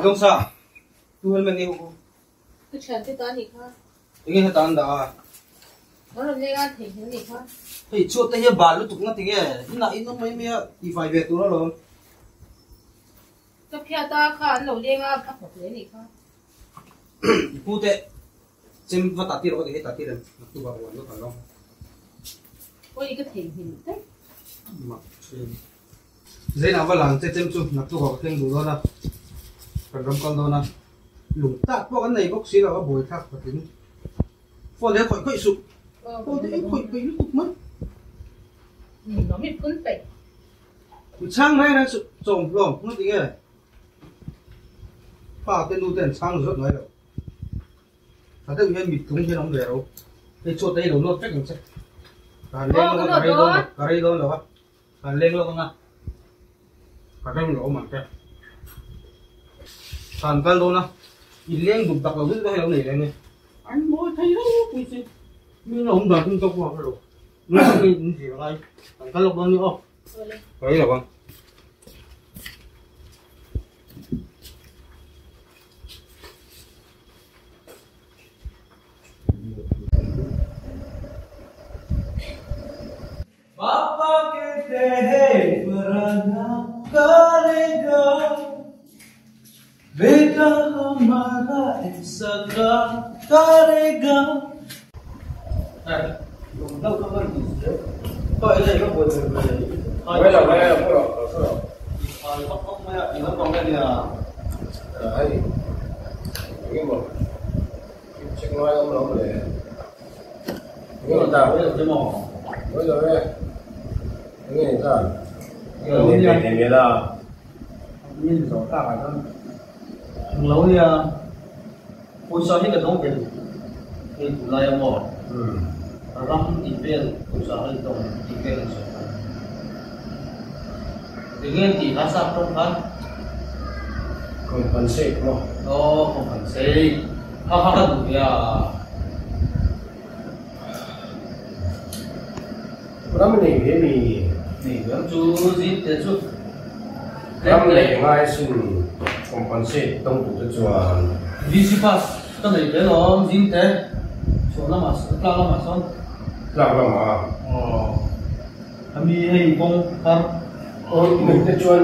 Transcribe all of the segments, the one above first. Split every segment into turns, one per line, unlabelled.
Dawngsa, tu helmet nge hu?
Ka thiante ta anih kha.
Enge heta an dah a?
An rawn leng a, an theihnghilh anih kha.
Hei chhuat te hi a bal lutuk na tinge? Inah in awm mai mai a, tihfai ve tur alawm.
Ka phiat a kha an lo leng a, a hnawk leh anih kha.
I pu te chem va tah tir rawh ka ti hei tah tir em? Naktuk ah uan vek alawm.
Awi ka theihnghilh daih.
Mak thin. Zainah va lang che chem chu naktuk ah ka thleng duh dawn a, kan ram kal dawn a. Lung tak pawh kan nei bawk si lo a buai thlak patling. Phone hi a khawih khawih suh. Phone te hi khawih peih lutuk mai.
Nuam i phun peih.
Mi chhang reng reng suh chawm hlawm hmun ti nge. Pa te nu te an chhang zawt ngai lo. Tha deuh hian mit tlung hian awm ve ro. Hei chhuat te hi lo nawt vek ang che. Ka han leng lawk a ka rei dawn lo ka rei dawn lo a. Kan leng lawk anga ka rem lo awm ang che. Kan kal dawn a, i leng dup dak lo zet te hi lo nei leh nge. An mawi thei lo pui che, mi in a awm dan chu ka pawh a hre lo. Nui tak in in zir a ngai, kan kal lawk dawn ni aw. Ka rei lo ang. Papa kehte hai purana karega Beta hamara aisa karega Lo nia pawisa hi ka dawng ve duh hei tunlai a maw ram tih vel pawisa hi dawng tih vel an sawi khan enge an tih kha sap tawng khan
Compensate maw?
Aw compensate kha kha ka duh ve a.
Ram nei ve mi?
Nei ve ang chu zin te chu.
Ram nei ngai sin compensate tawng duh te chuan.
VC pass ka nei ve lawm zin te chhuah lamah tlak lamah sawn.
Tlak lamah?
Aw. Ami hei kawng thar.
Aw i nei te chuan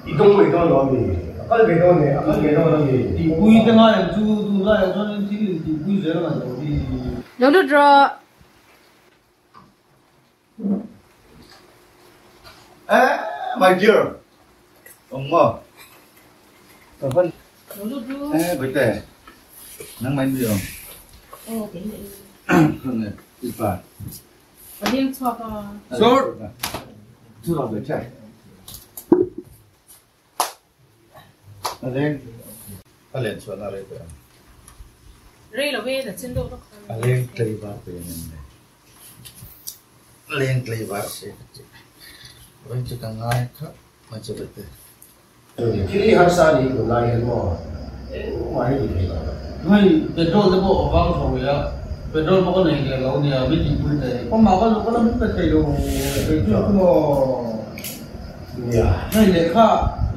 I dawng mai dawn lo a mi? A kal ve dawn e, a kal ve dawn a mi?
Tihpui te ngai ang chu, tunlai ah chuan in thil in tihpui zel ngai lo hi.
Lo lut rawh.
Eh, my dear. Awm maw? Ka van.
Lo lut ru.
Eh, Baite. Nang mai mi awm.
Aw, kei leh.
Khang e, i pa.
A leng chhuak a.
Sir! Chu lo ve che. A leng a len chuan a rei tawh em?
Rei lo e, na chin deuh vak kha.
A leng tlei var pe em em le. A leng tlei var se ka ti. Vawiin chu ka ngai kha mai chu ve te.
Thil hi harsa a ni tunlai hian maw? Engmah hi ti thei lo.
Hei petrol te pawh a vang chho ve a, petrol pawh ka nei leh lo nia, min tihpui thei. Kawngah ka zuk a la min pe thei lo kei chu chu maw?
Nia.
Hei lehkha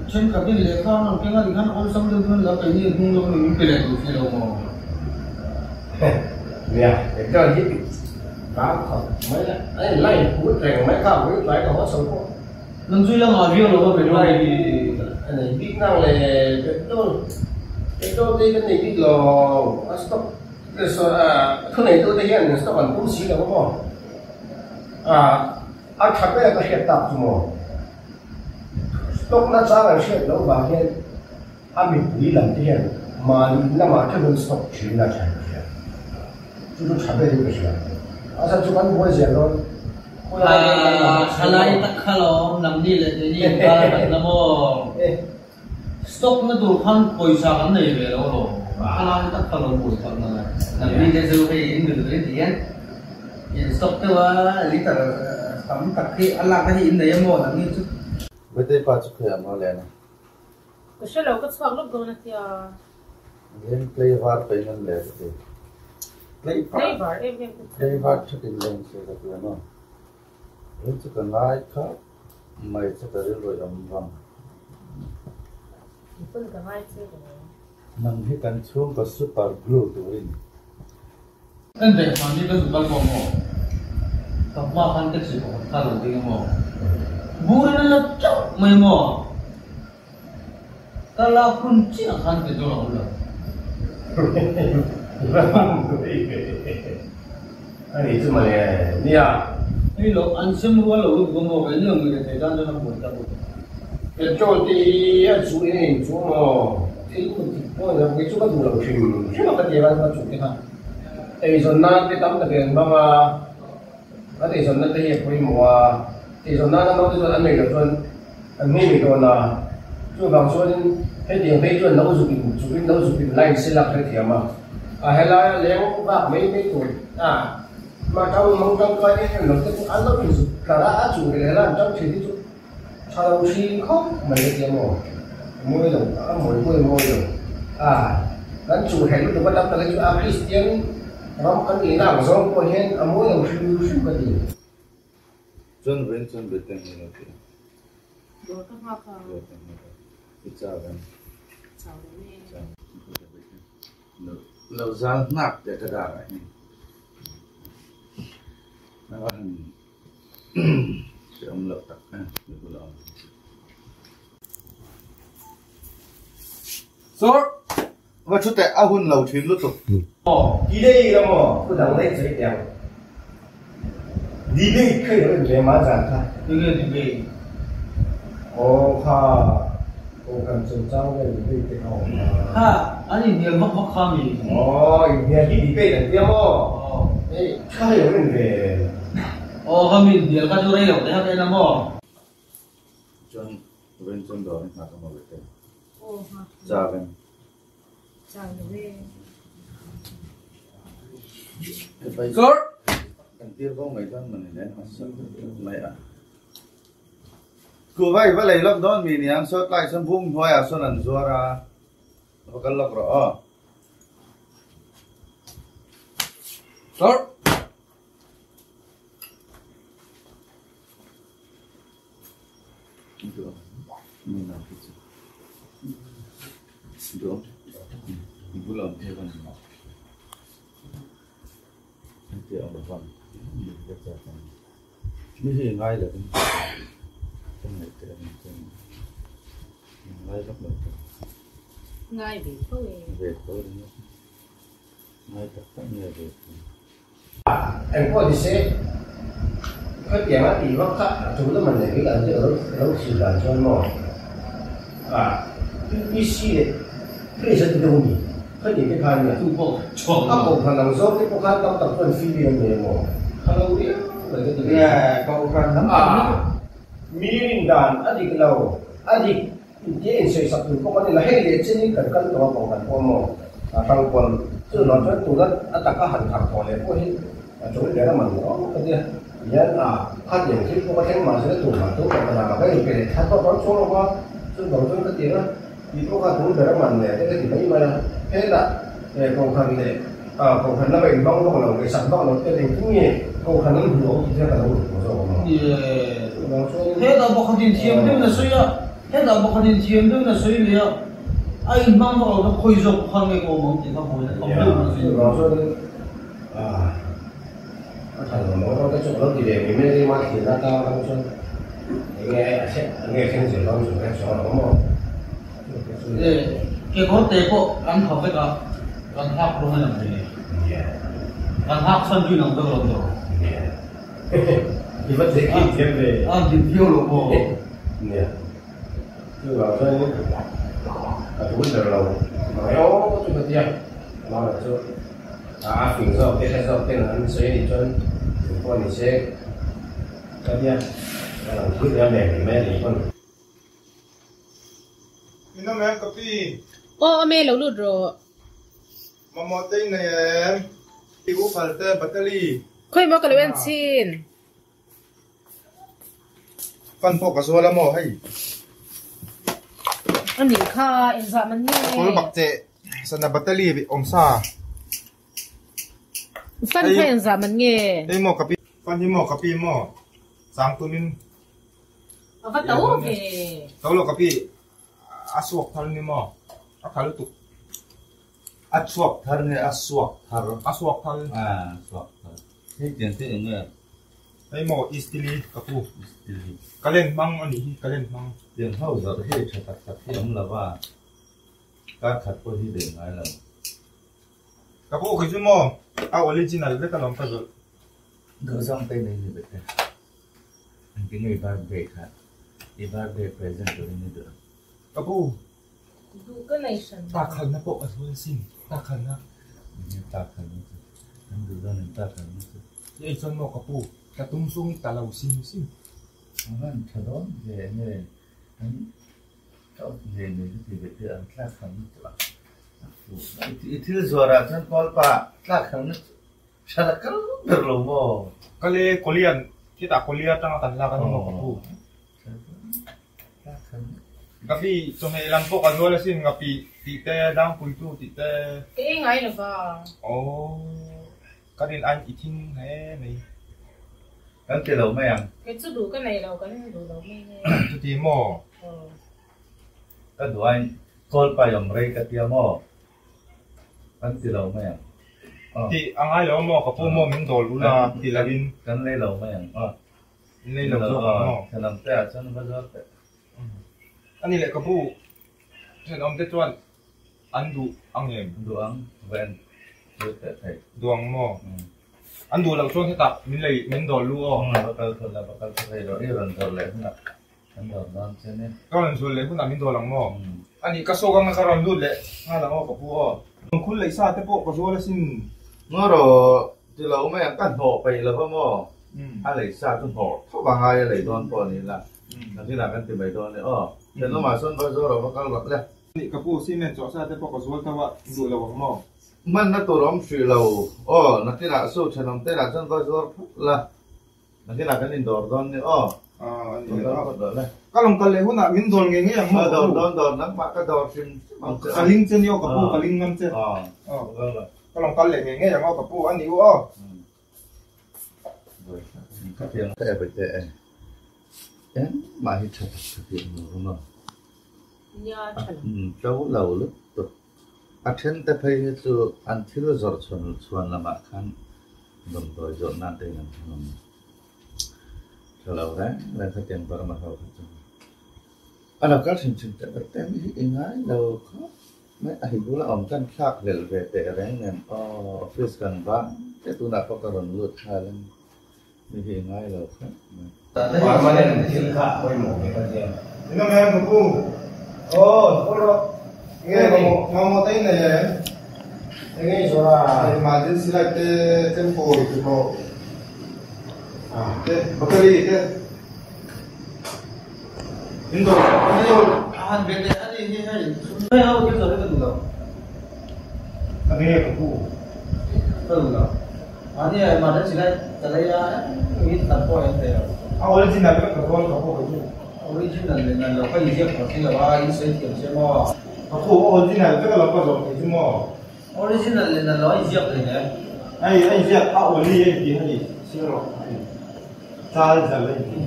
thenkhatin lehkha an rawn keng a tikhan awlsam deuh chuan la keini a hnung lawk a ni min pe leh duh si lo maw?
Nia, petrol hi vang khawp mai a, a inline put reng mai kha vawi tlai ka haw chho pawh.
Nang chu ila ngah viau lo a petrol hi.
A nei bik nang le petrol petrol te hi kan nei bik lo a stock thu nei tu te hian stock an pum si lo a maw a a tha ber ka hriat tak chu maw stock na chang an hriat loh vang hian a mipui lam te hian mahni in lamah theuh in stock thin a tha ka hria chu chu tha ber in ka hria a chhan chu kan buai zel dawn.
Thalai tak kha lawm nangni leh keini inkar a khat la maw? Stock na tur khan pawisa kan nei ve lo alawm. Thalai tak kha lawm buai tak na le. Nangni te chu hei in mil ve ti hian in stock deuh a liter tam tak hi a lakna hi in nei a maw nangni chu?
Birthday pa chu khawiah maw len a?
Ka hre lo, ka chhuak lawk dawn a tia.
Leng tlei var pei nan le ka ti. Tlei
var em em ka ti.
Tlei var thatin leng se ka ti a maw. He chu ka ngai khap mai che ka rilru i awm vang.
Pawn ka ngai che lo.
Nang hi kan chhungkaw super glue tur i ni.
Kan daih hman hi ka zuk kal pawh maw? Ka hma khan taxi pakhat kha a lo ding a maw? Bur in a la teuh mai maw? Ka lak hun chiah khan petrol a awm lo.
A nih chu mawle, nia.
Hei lo, an sem rual lo lutuk a maw? Kei ni ang mi rethei tan chuan a buai ta bawk.
Petrol te hi a chu in a inchu maw? Thil kut dik pawh ni lo, kei chu ka duh lo hrim hrim a ka ti a, ka chu te kha eizawn nan te tam takin an hmang a, an eizawn na te hi a pawimawh a, eizawn nan a hmang te chuan an neih loh chuan an hming mai dawn a, chuvang chuanin hetiang phei chuan lo zuk in chuk in lo zuk in line se lak hrethiam a, a helaia leng bak mai mai tur a mah tang mang tangkai em em lo te chu an lo inzuk tlar a, a chuh leh hela an tang thin hi chu. Tha lo thin khawp mai ka tia maw? Mawi lo, a mawi mawi mawi lo. A, kan chu heh lutuk a tam tak hi chu a Kristian ram kan nihna ang zawng pawh hian a mawi lo hrim hrim ka ti.
Chuan vawiin chuan Britain hi lo ti a.
Dawr ka nghak a.
Dawr ka nghak a. I chau em?
Chau lo e.
Chau. Lo zal hnak teh ka dar ah hian. A va han. Hreawm loh tak e, mi bula awm hi chu. Sir, va thu teh, a hun lo thin lutuk.
Delay la maw? Thu dang daih chu i ti ang. Debate kha i lo en ve ma zan kha.
Enge debate?
Aw kha Kohhran chungchang vel debate te kha awm a.
Kha an inhnial vak vak kha mi?
Aw inhnial hi debate an tia maw? Hei kha i lo en ve.
Aw kha mi inhnial kha chu rei lo te kha ka en a maw?
Chuan vawiin chuan dawr in nghak a maw bete?
Aw nghak.
Chau em?
Chau lo e.
Sir! Kan tir ko mai chuan mani nen a mai a. Ku vai va lei lawk dawn mi niang saw tlai sawn bung hnuaiah sawn an zuar a, va kal lawk rawh aw. Sir! Mi hi ngai lo in ka ngaih teh ang chuan ngai vak lo teh.
Ngai ve tho e.
Ve tho ringawt. Ngai tak tak nge ve tho.
Engpawh ni se, khatiang a tih vak kha a tul a man leh bik ang chu a lo thlir dan chuan maw ah UPC leh Praise a ti deuh a ni, khatiang te kha a nia. A kohhran ang zawk te pawh khan tam tak chuan feel in an nei a maw? Kha lo riau mai ka ti ve. Ah, mi rin dan a dik lo, a dik Intia insawisak tur pawh kan ni la, hei leh chenin kan kal tawh a pawh kan pawh maw? A hrang pawn chu ruah chuan tuna a taka han thar tawh leh pawh hi a chawi ber a man lo ka tia. Tihian a khatiang thil pawh ka thleng mahse la tur mah tur pawh ka lam a ka inpe leh thar pawh kan chuang lo va, chu bang chuan ka ti ang a, tih pawh kha tul ber a man leh te ka ti mai mai a, hetah kohhran leh kohhran lama inhmang vak lo, ngaihsak vak lo te engtin nge kohhran an hmuh ang tih te ka lo hmu zawk ang maw? Chu bang chuan.
Hetah pakhatin thiam deuhin a sawi a. Hetah pakhatin thiam deuhin a sawi leh a, a inhmang vak lo chuan khawi zawk khan nge ka awm ang tih kha buaina tham deuh in a sawi.
Chuvang chuanin a tha lo maw rawh te chu ka lo ti ve mai mai a, keimah thlir atang atang chuan enge enge thleng zel dawn chu ka hre chuang lo maw.
Kekawr te pawh kan tha vek a, kan hak rawng a inang thei e. Kan hak chhan chu inang vek lo tawh.
I va thei thiam ve.
A dik viau lo maw.
Nia, chuvang chuanin ka tul ber lo mang e aw chu ka ti a, amah chu a fing zawk te hre zawk ten an sawi anih chuan eng pawh ni se ka tia, ka lo thil ve a lem mai anih pawn.
Min awm em ka pi?
Aw awm e, lo lut rawh.
Mamawh te i nei em? I u phal te battery.
Khawi maw ka lo en chhin.
Fan pawh ka zual a maw hei.
A nih kha inzah man nge.
Khawl bak che sana batali awm sa.
Fan kha inzah man nge.
Hei maw ka pi fan hi maw ka pi maw chang tumin.
A va to ve.
To lo ka pi. A suak thar ni maw? A kha lutuk.
A chhuak thar nge a suak thar?
A suak thar.
A suak thar. Hei tiang te eng nge?
Hei maw Istili ka pu.
Istili.
Ka len hmang a nih hi, ka len hmang.
Tiang ho zarh hi tha tak tak hi awm lo va, kar khat pawh hi bei ngai lo.
Ka pu khi chu maw a original vek alawm ka zawlh.
Duhzawng te nei ni bete. Engtin nge i birthday kha i birthday present turin i duh ang?
Ka pu.
Duh ka nei hran lo.
Takhalna pawh ka zual sin, takhalna.
Enge takhalna chu? Kan duh dawn em takhalna chu?
I ei chuan maw ka pu, ka tum sung ta lo sim sim.
A van tha dawn ve enge kan ka awp ngei nei chu ti ve te ang tlakhalna chu a fuh mai. I thil zuarah chuan Kawlpa tlakhalna chu Tha la kal ber lo maw?
Ka le Kolian, khitah Kolia atanga kan lak a ni maw ka pu? Ngapi chawhmeh lam pawh ka zual asin, ngapi tih te, dangpuitu tih te.
Ka ei ngai lo va.
Aw, ka rin aiin i thing hle mai.
Kan ti lo mai ang.
Kei chu duh ka nei lo, kan duh lo mai nge.
Chuti maw?
Aw.
Ka duh aiin kawl pai awm rei ka tia maw? Kan ti lo mai ang.
Tih a ngai lo maw? Ka pu maw min dawl ula ti lo in.
Kan lei lo mai ang aw.
In lei lo zawk ang maw?
Thenawm te ah chuan va zawt teh.
A ni leh ka pu, thenawm te chuan an duh ang em?
Duh ang, va en tir teh thei.
Duh ang maw? An duh loh chuan hetah min lei min dawl lu aw.
Va kal thawt la, va kal thawt hei rawh i rawn zawrh leh hunah. Kan dawr dawn che nia.
Ka rawn zual leh hunah min dawl ang maw? A nih ka sawk anga ka rawn lut leh nghal ang aw ka pu aw. Lungkhul leh sa te pawh ka zual asin.
Ngaw rawh ti lo mai ang ka hnawh peih lo va maw? A lei sa chu hnawh tho va ngai a lei dawn pawh a ni la. Nakinah kan ti mai dawn e aw. Thenawmah sawn va zual rawh va kal rawh le.
A nih ka pu cement chawh sa te pawh ka zual tho a duh lo ang maw?
Hmanna tur awm hrih lo aw. Nakinah su thenawm te lah chuan va zuar phawt la. Nakinah kan indawr dawn ni aw.
Ka lawng kal leh hunah min dawl ngei ngei ang maw ka pu?
Dawr dawn dawr nangmah ka dawr hrim hrim ang che.
Ka ling che ni aw ka pu, ka ling ngam che. Ka lawng kal leh ngei ngei ang aw ka pu, a ni u aw.
Ka e bai teh e. Engmah hi tha tak tak hi ang lo maw?
Nia tha lo.
To lo lutuk. A then te phei hi chu an thil zawrh chhuan lamah khan damdawi zawrh nan te in an hmang ang. Tha lo reng reng khatiang Burma ho kha chu a lo kal hrim hrim teh ber te mi hi i ngai lo khawp mai a hi bula awm kan thlak hlelh ve teh reng nen aw office kan vang te tunah pawh ka rawn lut nghal a ni mi hi i ngai lo khawp mai.
Permanent thil kha pawimawh ve ka tia.
Ina mem ka pu.
Aw, aw rawh.
Nge mamawh te in nei em?
Enge i zawrh a?
Emergency light te chemkawi te pawh te battery te in dawr in dawr.
A han ve teh a ni hi hei. Hei ho thil zawrh hi ka duh lo.
Ka nge ka pu.
Ka duh lo. Mahni ah emergency light ka lei a engin khat pawh a en thei lo.
A original vek ka dawn ka pu ka duh.
Original leh nalh lo ka inziak phawt si lo a, in sawi thiam che maw?
Ka pu original vek a lo ka zawh thei chu maw?
Original leh nalh lo a inziak thei hle.
Hei a inziak a oli a inti hei sir rawh hei chal zal a inti.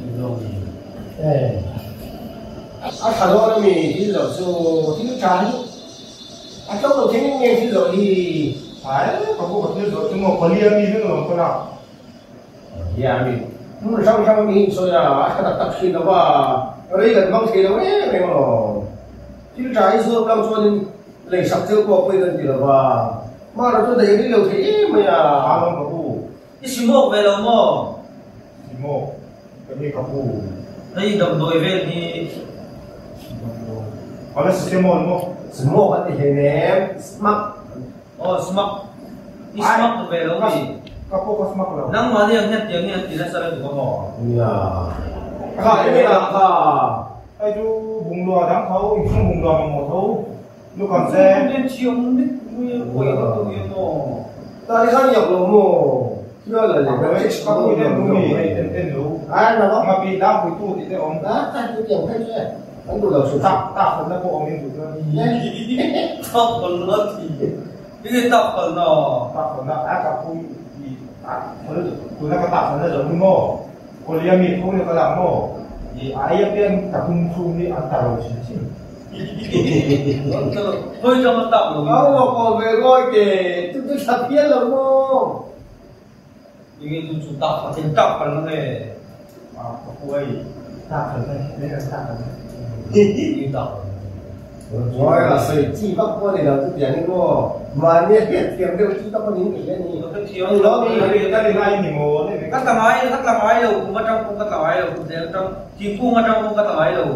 A tha dawn a mi thil lo chu thil tha hi a tlo lo thei nge thil zawh hi.
Ai ka pu ka thil zawh chu maw Kolia mi vek alawm ka lak.
Nia mi hmun hrang hrang mi hi in sawi a a tha tak tak thin lo va rei kan hmang thei lo em em alawm. Thil tha hi zuar tlang chuanin lei sak cheu pawh pawi kan ti lo va mahrawh chu daih rei lo thei em mai a.
Alawm ka pu.
I smoke ve lo maw?
Smoke ka ni ka pu.
Hei damdawi vel hi.
Damdawi. Ala smoke maw?
Smoke an ti hlei nem. Smoke.
Aw smoke. I smoke ve lo mi?
Ka pawh ka smoke lo.
Nangmahni ang hian tiang hi an ti nasa lutuk a maw?
Nia. Kha enge a kha.
Hei chu bunglua dang tho, inchhung bunglua mamawh tho. Lukham se.
Inchhung thiam nek mai a pawi ka tu hi maw?
Tah hi khan iak lo maw? Thil la leh
ka ka pui den lu mi hei en en lu.
Ai na maw?
Ngapi dang pui tu tih te awm.
Ah ta chu tiang phei chu e. An duh lo hrim
Tak tak khat na pawh awm in duh chuan.
Tak khat na thi. Enge tak khat na?
Tak khat na a ka pui i a tuna ka tak khat na zo ni maw? Kolia mi tho ni ka lak maw? I a ai apiang ka tum chhung hi an ta lo hrim hrim.
Hawi chang a tak lo.
Au ko ve ngoi te tu tu tha phian lo mo.
Inge tu chu tak a thing tak pal na nge.
A ka pu ei
tak pal na ne tak pal.
Ni tak.
Ngoi la sei chi bak ko ni lo tu tiang ni mo. Ma ni hiat thiam deuh chi tak ni ni ni.
Ka thiam
lo
ni ka ni ngai ni mo ne.
Ka tlangai ka tlangai lo kum atang pawh ka tlangai lo kum zel atang thingkung atang pawh ka tlangai lo.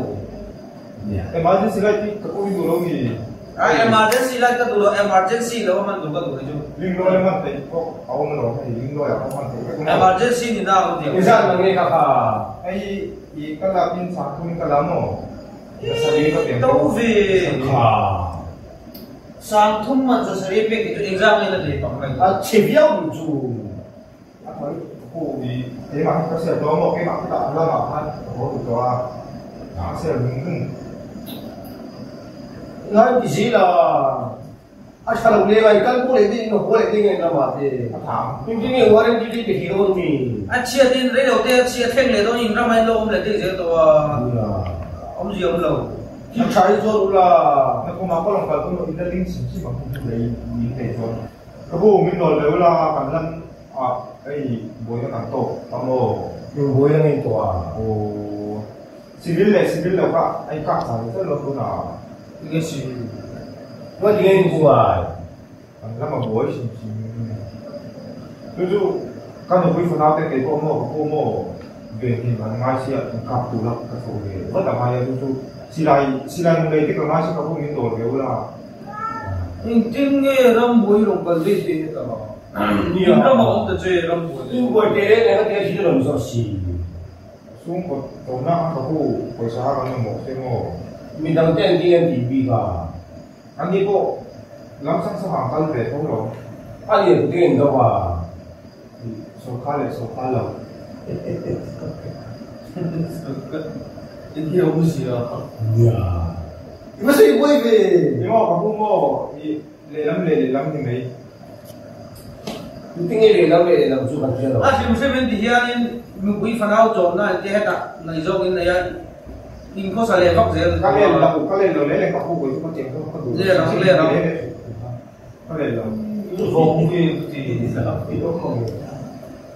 Emergency light hi ka pawh i duh lo ni.
A emergency light ka duh lo emergency lo a hman tur ka duh hi chu.
Ring lawi a hman theih pawh a awm lo hei ring lawi ah pawh hman theih vek a.
Emergency ni na awm diam.
Izan mang nge ka kha.
Hei i ka lak in chak thum in ka la maw? Zasarih ka pek
To ve.
Kha.
Sang thum man zasarih pek hi chu engzah nge la nei pang mai.
A chhe viau duh chu.
A hmai pu i keimah hi ka sial tawh maw keimah khitah lamah khan ka haw duh tawh a ka sial lung lung.
Ngai ti zel a, a tha lo leng a i kal pawh leh ding in haw leh ding a in ramah te.
A thang.
Engtin nge warranty te pe thei dawn mi?
A chhiat in rei lo te a chhiat thleng leh dawn in ramah in lo awm leh ding zel tawh a, awmzia awm lo.
Thil tha hi chuan ula.
Nakumah ka rawn kal dawn lo in la ding chim chim ang hu lei in nei chuan. Ka bu min nawl ve ula kan lan ah hei buaina kan tawk ta maw?
Eng buaina nge tawh a?
Aw civil leh civil lo kha a in kap chang zel lo tunah.
Enge civil?
Ngaih nge in buai?
Kan lam a buai hrim hrim. Chu chu ka nupui fanau te kei pawh maw ka pu maw ve hnim an ngai sia in kap tur a ka chhoh ve vat a ngai a chu chu silai silai mu lei te ka ngai sia ka pu min dawl ve ula.
Engtin nge rambuai rawn kal daih teh heta? In ram a awm ta che rambuai.
In buai teh reng reng a tia thil rawn zawh si.
Chhungkaw tawhna kha ka hu pawisa kha kan mamawh che maw?
Midang te an ding an tih bik a.
An ni pawh lam sang sang ah an kal ve tho lo.
A lian te in do a.
Sawrkar leh sawrkar lo.
In hi awm zia.
Nia. I va sawi buai ve.
Ni maw ka pu maw i lehlam leh lehlam ni mai.
Engtin nge lehlam leh lehlam chu kan hria lo.
A hrim hrim in ti hianin mipui fanau chawmna in te hetah nei zawk in nei a, in khawsa leh vak zel.
Ka len lo, ka len lo leh leh ka pu kawi chu ka cheng zawk ka duh.
Le rang le rang.
Ka len lo.
Vawng hi ka ti.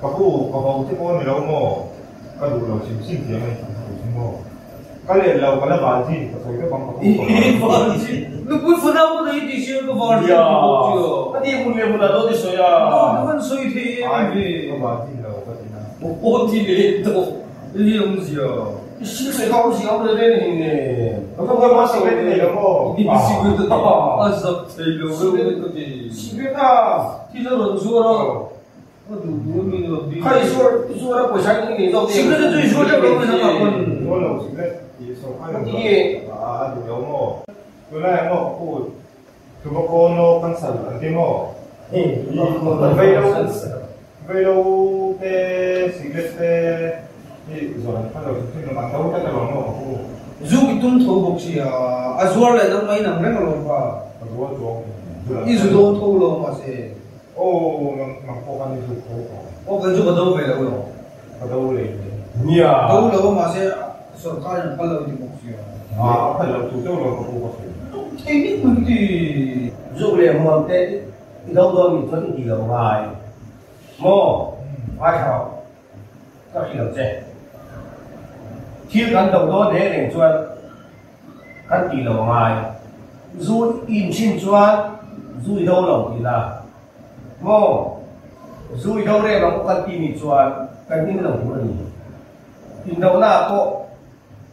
Ka pu ka vau che pawh ni lo maw? Ka duh lo hrim hrim tih ang ka duh chu maw? Ka len lo ka la val chin ka sawi vek ang ka pu ka val.
Nupui fanau ka nei tih hriat ka val chin ka bawk chu.
Ka ti hmun leh hmun ah dawt i sawi a.
Dawt ka van sawi thei em
Ai ka val chin lo ka ti na.
Aw ti leh tawh i hi awmzia.
I sil sawi kha awmzia awm lo reng hi nge.
Ka va ngawi mahse ka ti thei lo maw?
I sikret a a zak thei lo reuh mai ka ti.
Sikret a.
Thil a rawn zuar a. Ka duh duh a mi rawn ding.
Kha i zuar i zuar a pawisa i nei zawk
te. Sikret a chu i zuar teuh lo mai nangmah pawn.
Zuar lo sikret i sawrkar in a duh lo maw? Tunlai ah maw ka pu tobacco no cancel an ti maw? Vei lo te sikret te hi zuar an phal lo hrim hrim lo an do tlat alawm maw ka pu.
Zuk i tum tho bawk sia a zuar leh nangmah in ang reng alawm kha.
Ka zuar chuang
i zu dawn tho lo mahse.
Aw nang nang pawh khan i zuk tho tawh.
Aw kei chu ka do ve lo lo.
Ka do lei mai.
Nia.
Do lo a mahse sorkar in an phal lo ti bawk sia.
A phal lo tu deuh lo ka pu ka sawi.
Thei nik mai ka ti.
Zuk leh hmuam te i do dawn nih chuan i ti lo ngai maw? Ngai tha rawh. Ka hrilh lo che. Thil kan do dawn reng reng chuan kan ti lo ngai. Zu in thin chuan zu i do lo ti la maw? Zu i do reng ang kan ti nih chuan kan in lo tur a ni. Indohna ah pawh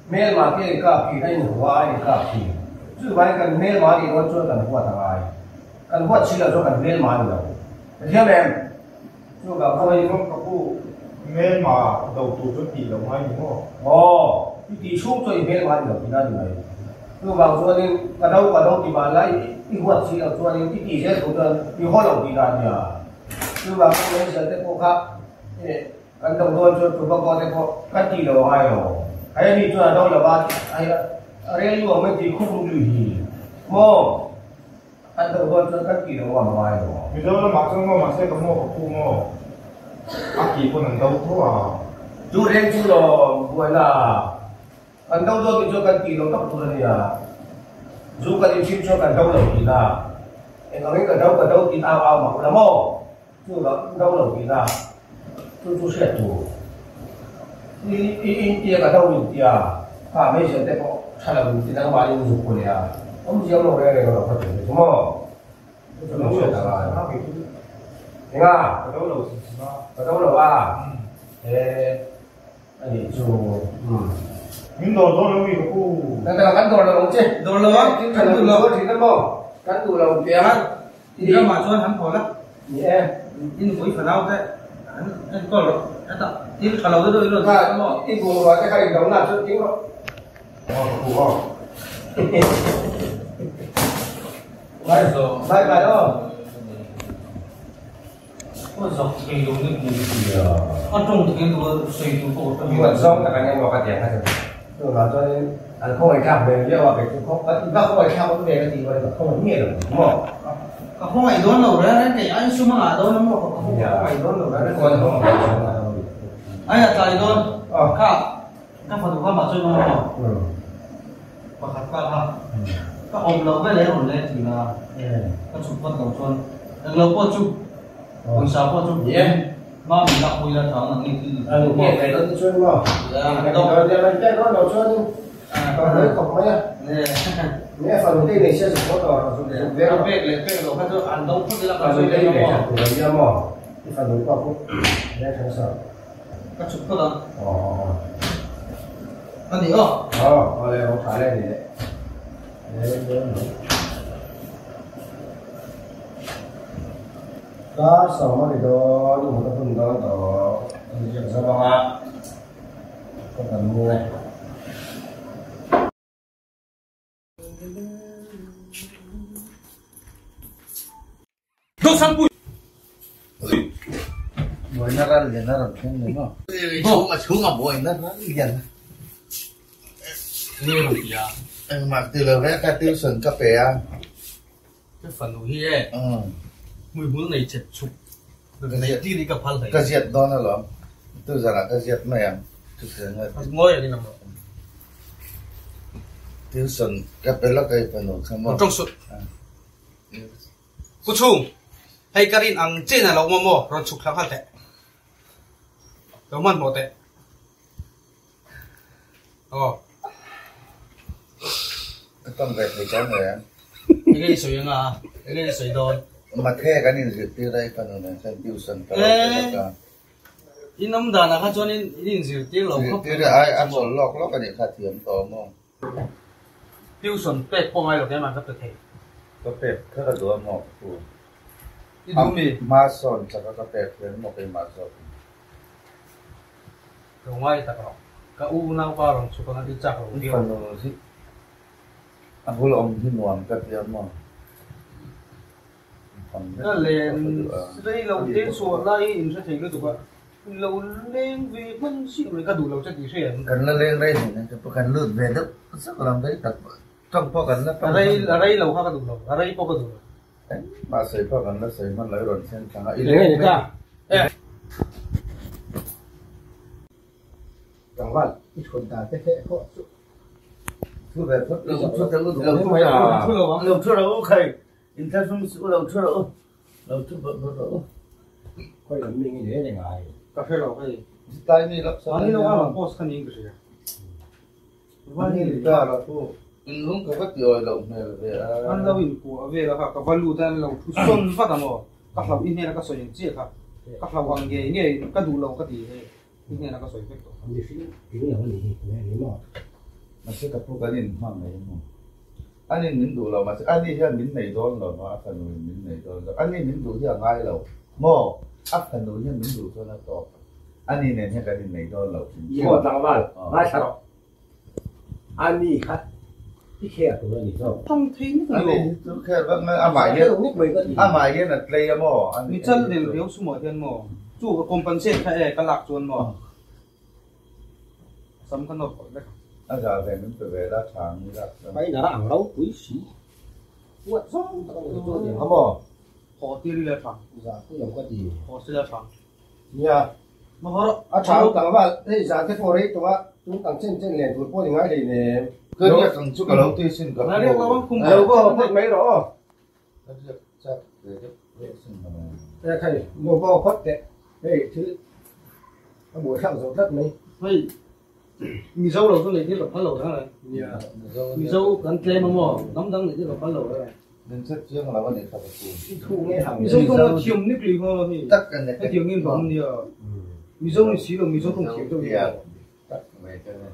hmelma te a inkap thin, a inhua a inkap thin. Chuvangin kan hmelma nih dawn chuan kan huat a ngai. Kan huat si lo chuan kan hmelma a ni lo. Ka thiam em? Chuvang chuan
in ka pu hmelma do tur chuan tih lo ngai ni maw?
Aw, i tih chhung chuan i hmelma a ni lo tihna a ni mai. Chuvang chuanin ka do ka do ti mah la i huat si lo chuanin i tih zel tho chuan i haw lo tihna a nia. Chuvang chuan meizel te pawh kha kan do dawn chuan tobacco te pawh kan tih lo a ngai lo. Hei ani chuan a do lo va, hei a rel luang mai tih khup lui hi maw? Kan do dawn chuan kan tih lo a ngai lo.
Mizoram ah chuan maw mahse ka maw ka pu maw a tih pawn an do tho a.
Chu reng chu lo buaina a kan do dawn tih chuan kan tih lo tak tur a nia. Zu kan in thin chuan kan do lo tih na. Eng angin ka do ka do tiin au au mah ula maw? Chu lo do lo tih na. Chu chu hriat tur. I i in tia ka do in tia kha hmeichhe te pawh tha lo in ti nangmah in zuk pawh leh a awmzia awm lo reng reng lo kha tur chu maw? Chu chu lo hriat a ngai. Enga?
Ka do lo hrim hrim a.
Ka do lo a? He. A nih chu umm.
Min dawr dawn lo mi ka pu.
Kan dawr kan dawr lo ang che.
Dawr lo a?
Kan duh lo thin a maw? Kan duh lo tih a.
In ramah chuan han haw la.
Ni e.
In nupui fanau te an enkawl rawh. Hetah thil tha lo deuh deuh in rawn sawi a maw?
I bungrua te kha in do na chuan ding rawh.
Aw ka pu aw.
Bye bye aw. Muan zawng tak an emaw ka ti ang kha chu. Chuvang chuanin an khawngaih thlak ve viau a, kei chu i va khawngaih thlak awm ve ka tih rualin ka khawngaih miah lo ang maw?
Ka khawngaih dawn lo reng reng kei ai sum a ngah dawn a maw ka khawngaih dawn lo reng reng. Ai a tlai dawn kha ka fanu kha mah chuan maw pakhat ka kha ka awm loh veleh a rawn leng thin a, ka chhuk phawt lo chuan englo pawh chu Pawisa pawh chu hma min lak pui la tha ang nge thil
An pek ve dawn te chuan maw? An dawn nia an pek dawn lo chuan ka hlui khawp mai a. Nge fanu te nei sia zuk pawh tawh rawh zuk zuk vek rawh.
Pek leh pek lo kha chu an dawng phawt ila ka
Fanu
zui
te
leh
nei
maw?
that tur a nia maw? I fanu pawh pawh leng thleng sa.
Ka chhuk phawt ang.
Aw.
A ni aw.
Aw, awle aw tha le ni le. Leng dawn lo. Dar sawm a ni dawn, i mut a hun dawn tawh. Ka inziak zo ang a, ka kan mu e.
Buaina ral lian a rawn thleng ni maw? Chhung a chhung a buaina ral lian. Engmah ti lo ve ka tuition ka pe a.
Ka fanu hi e hmuihmul nei chet chhuk nei tir hi ka phal hlei.
Ka ziat dawn alawm, tu zanah ka ziat mai ang.
Ngawi ang in a maw.
Tuition ka pe lawk a i fanu kha maw.
Tawng suh. Pu Chhung, hei ka rin ang chen a lo awm a maw, rawn chhuk thla nghal teh. Lo hmanhmawh teh. Aw.
Ka tawng ve thei dawn lo em?
Enge i sawi anga? Enge i sawi dawn?
Mathe kan inzirtir a i fanu nen khan tuition ka lo pe lawk a.
In awm danah kha chuan in inzirtir lo khawp.
Zirtir ai a chawl lawk lawk a nih kha thiam tawh maw?
Tuition pek pawh ngai lo kei mah ka pe thei.
Ka pek kha ka duh a maw ka pu?
I duh mi?
Hma sawn chak a ka pek hian maw keimah zawk in?
Lo ngai tak rawh. Ka u naupa rawn chhuk anga i chak lo
I
viau.
fanu hi a bul awm hi nuam ka ti a maw?
Ka len rei lo te chhuah lai hi in hre thei lutuk a, lo leng ve hman chiah mai ka duh lo che tih hre em?
Kan la leng rei hlei nen chu kan lut ve deuh zauh lam rei tak tawng pawh kan la tawng
hman. A rei lo kha ka duh lo, a rei pawh ka duh lo.
Engmah sawi pawh kan la sawi hman lo i rawn thleng thlang a, i leng mai.
Tlangval i thut dan te hleh pawh chu.
Thu ve phawt lo thu ta lo thu ta lo thu ro khai inthlahrung suh u lo thu ro lo thu phawt phawt ro.
Khawi lam mi nge ni reng ai.
Ka hre lo hei.
Tlai mi lawk
sa. Ani lo a rawn post kha niin ka hria.
Vani ta la thu. In lung ka va ti awi loh hmel ve a.
An lo in kuah vel a kha ka va lut a an lo thu sawn vat a maw. Ka hlauh i hnena ka sawi ang chiah kha. Ka hlauh ang ngei ngei ka duh lo ka ti hei. I hnena ka sawi vek tawh kha.
Mihring tling lo a nih hi tunge ni maw?
Mahse ka pu kan in hmang mai maw? Anin min duh lo mahse ani hian min nei dawn lo maw? A fanu in min nei dawn lo. Ani min duh hi a ngai lo maw? A fanu hian min duh chuan a tawp. Ani nen hian kan innei dawn lo hrim
hrim. Aw tlangval, ngaithla rawh. Ani kha i khel tur a ni zawk.
Tawng thei nek a ni
Ani hi chu khel vak mai amah hian amah hian a tlei a maw?
Mi chal del riau sumah hian maw? Chu ka compensate kha e ka lak chuan maw? Sam ka nawr kawlh vek ang.
A za ve min pe ve la tha ang i lak chuan.
Pain a ra ang ropui si. Huat zawng tak a ni chu a ni ang kha maw?
Haw tir ila tha.
Za pui ang ka ti.
Haw sila tha.
Nia.
Maw haw rawh.
A tha ang tlangval hei zan te pawh rei tawh a. Chung tang chen chen len tur pawh ni ngai hlei nem.
Ka riak ang chu ka lo ti sin ka
La riak lo ang khum
Lo va haw phawt mai rawh aw.
Ka riak chak ve deuh deuh sin ka lo.
E khai, lo va haw phawt teh. Hei thil a buaithlak zo tlat mai.
Hei Mizo lo chu nei thil ka phal lo reng reng.
Nia.
Mizo kan tlem a maw? Hnam dang nei thil ka phal lo reng reng.
Min chet chiang lo a ni kha ka chu.
I thu nge hang.
Mizo tawng a thiam nik lui nghal a hei.
Tak a ni.
Hetiang in vang nia. Mizo ni si lo Mizo tawng thiam deuh hi.
Tak mai ka ni.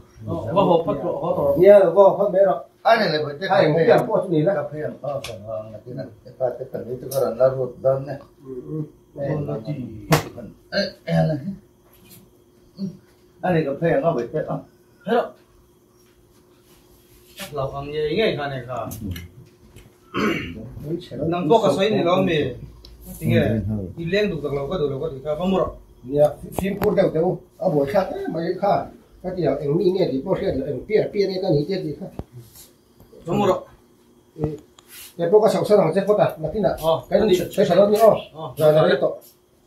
Va haw phawt rawh haw tawh rawh.
Nia lo va haw phawt mai rawh.
A ni le bawihte
ka phei ang pawh chu ni la.
Ka phei ang aw ka vang na tin a i pa te pahnih chu ka rawn la rut dawn nia. A ni ka phei ang aw bawihte aw.
Hello. Lo ang ngei ngei kha nei kha. Nang pawh ka sawi ni lo mi. Tinge i leng duh tak lo ka duh lo ka tih kha va mu rawh.
Nia fimkhur deuh teh u a buaithlak em mai kha ka ti ang eng mi nge tih pawh hriat loh eng piar piar nge ka ni te tih kha.
Va mu rawh.
Kei pawh ka chhoh san ang che phawt a nakinah kan sawi tha dawn nia aw zan a rei tawh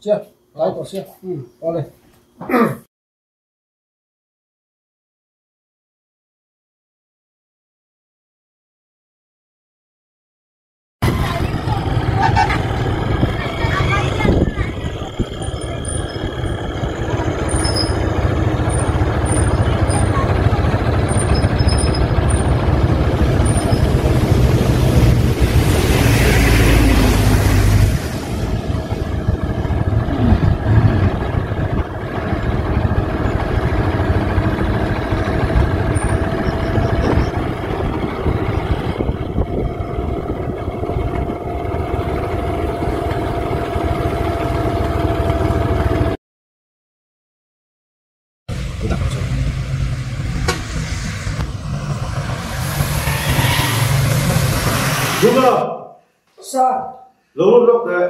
sia tlai tawh sia awle.
Zuma!
Sa!
Lo lut lawk teh.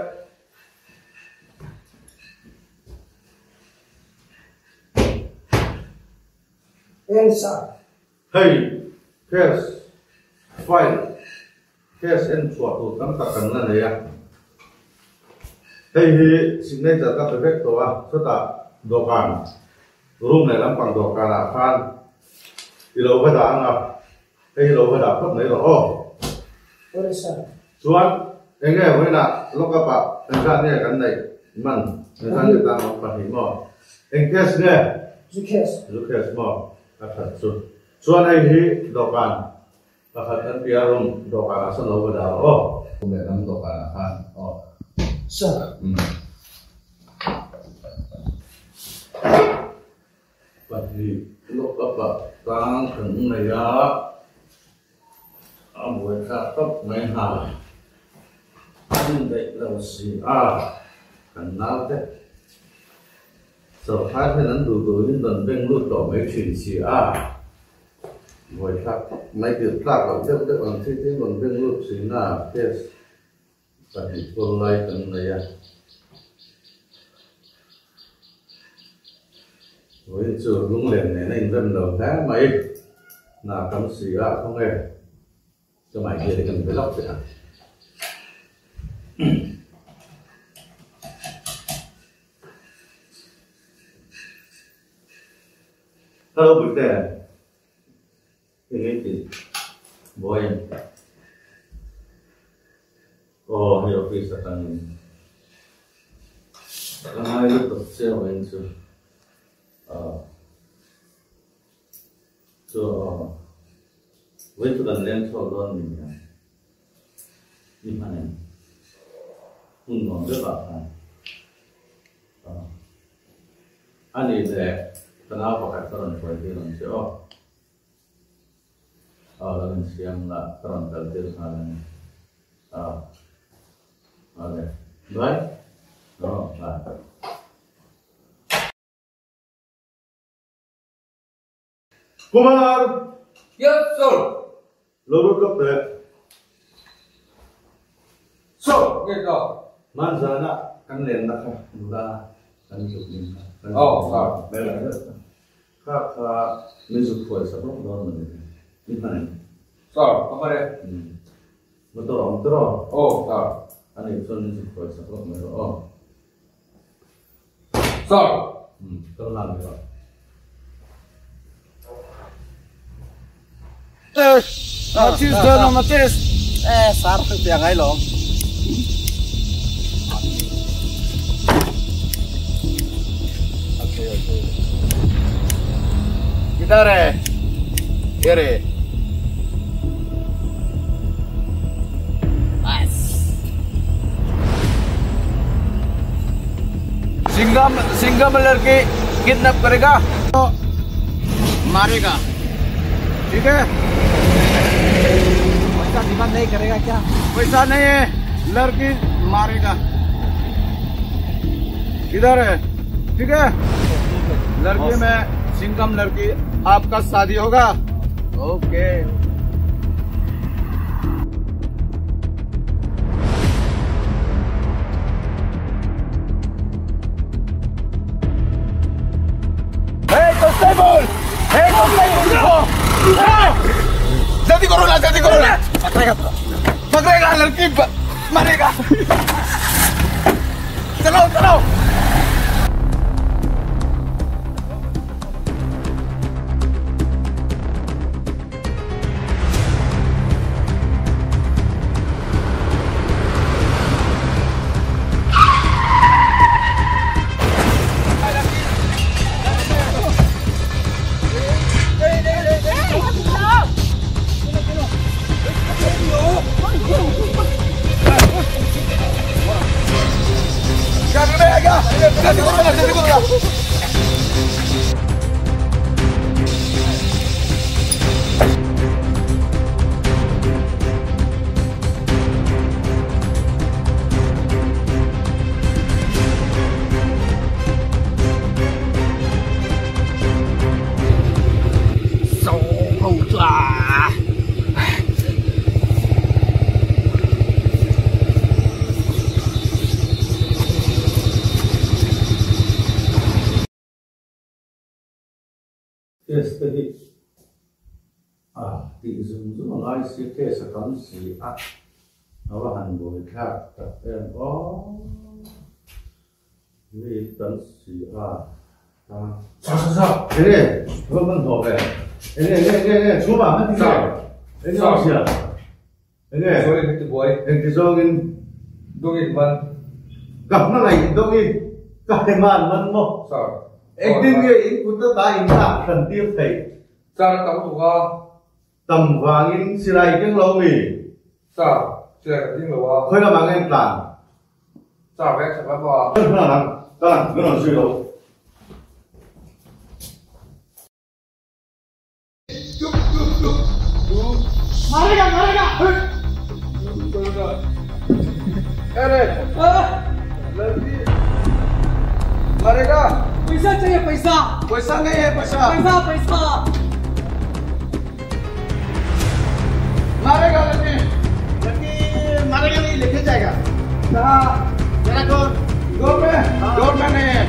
Eng sa?
Hei, case file, case en chhuah tur tam tak kan la nei a. Hei hi signature ka pe vek tawh a, chutah dawhkan, room leh lampang dawhkanah khan i lo va dah ang a, hei hi lo va dah phawt mai rawh aw.
Awle sir.
Chuan eng nge vawiinah lock up ah engzat nge kan neih man engzat nge tang awm pahnih maw? Eng case nge?
Zu case.
Zu case maw? A that chu. Chuan hei hi dawhkan pakhat kan tia room dawhkan ah sawn lo va dah rawh aw. Room lehlam dawhkan ah khan aw.
Sir.
Umm. Pahnih lock up ah tang kan nei a, a buaithlak tawp mai hna. An indaih lo si a, kan naute sawrkhar hian an duh duhin rawn beng lut tawh mai thin si a, buaithlak tawp mai tirh tlak loh deuh deuh ang chi te rawn beng lut thin a, case Pahnih kawl lai kan nei a. Vawiin chu lunglen nen a inrem lo hle mai. Hna tam si a khaw nge ka mai hian kan be lawk teh ang. Hello Puite. Eng nge tih buai em? Aw hei office atangin ka ngai lutuk che vawiin chu aw chu aw vawiin chu kan leng chhuak dawn ni nia ni hman em hmun nuam deuh ah khan aw a nih leh ka nau pakhat ka rawn hruai tir ang che aw. Aw lo insiam la ka rawn kal tir nghal a ni. Aw awle bye aw bye. Kumar!
Yes sir!
Lo lut lawk teh.
Sir! Nge ka?
Hmanzana kan lenna kha nula kan tluk ning kha.
Aw sir.
Hmel ah deuh kha. Kha kha min zuk phuai sak lawk dawn mawni i hman em?
Sir, ka hman e.
Umm. Motor a awm tawh?
Aw, sir.
A nih chuan min zuk phuai sak lawk mai rawh aw.
Sir.
Umm, kal nghal mai rawh.
Machis doon machis. Eh, sarap yung ngay lo. Okay, okay. किधर है? ये रे. बस. सिंगम सिंगम लड़की किडनैप करेगा तो मारेगा, ठीक है?
पैसा डिमांड नहीं करेगा क्या?
पैसा नहीं है, लड़की मारेगा। इधर है, ठीक है? लड़की में सिंगम लड़की, आपका शादी होगा। ओके। जल्दी करो ना, जल्दी करो ना। पकड़ेगा, पकड़ेगा लड़की, मारेगा। चलो चलो। Test hi a ti zum zum ngai si test a tam si a awa han boi thak tak em o mi tam si a sa sa sa ê vâng vâng thọ về ê ê ê ê chú bảo mất đi ê sao xì ê
sorry cái boy
ê cái do cái
dong in man
gặp nó này dong in cái man man mo
sao
Ek din nge in kutta ta in ta thần tiêu thầy
sao tầm thủ à
tầm vàng in silai tiếng lâu mì
sao silai tiếng lâu à
khơi là mang em tàn
sao vẽ chẳng lắm à
không là làm ta làm cái nào suy đâu
मारेगा मारेगा
अरे लड़की मारेगा।
पैसा चाहिए, पैसा।
पैसा नहीं है, पैसा
पैसा पैसा।
मारेगा लड़की, लड़की मारेगा नहीं, लेके जाएगा। कहाँ? मेरा डोर डोर में, डोर में नहीं है।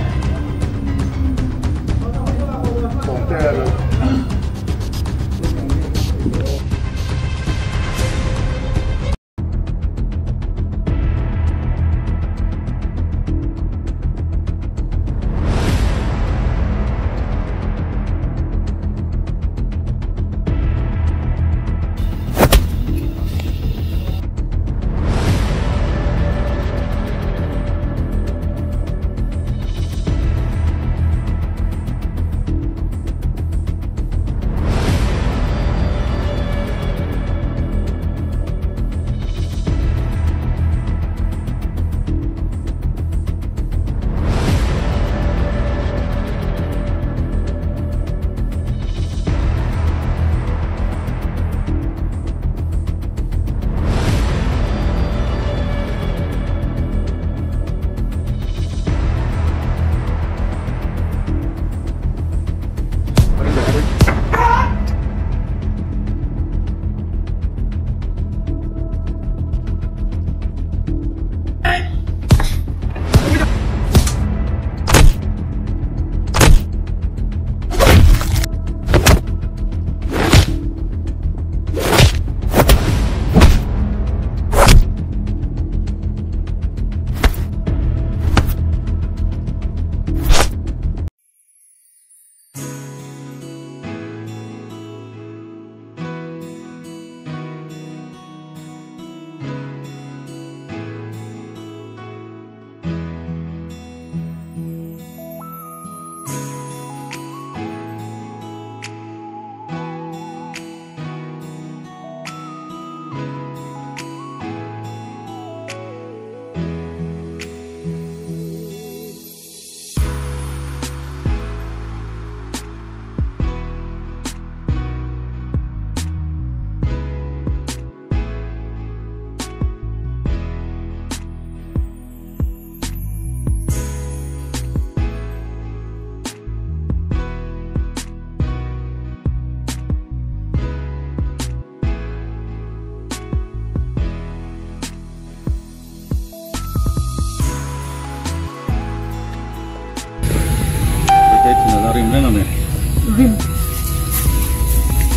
Rim.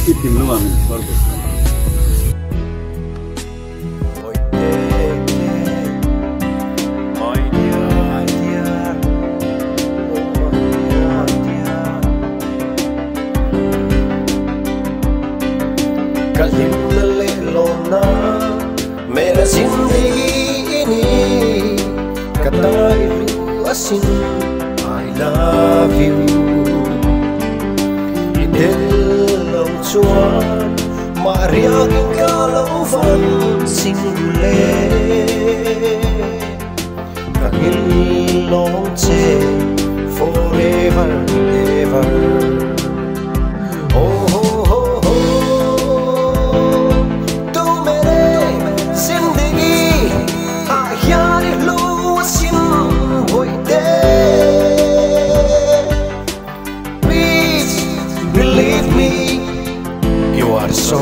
I thinlungah min chhuar bet lo.
Ka hlimna leh lawmna mera zindagi i ni ka tai hlu asin I love you I tel lo chuan mah riakin ka lo van singule ka ngil lawng che forever ever oh ho ho ho tu mere zindagi a hian i hlu asin hawi te please believe me you are so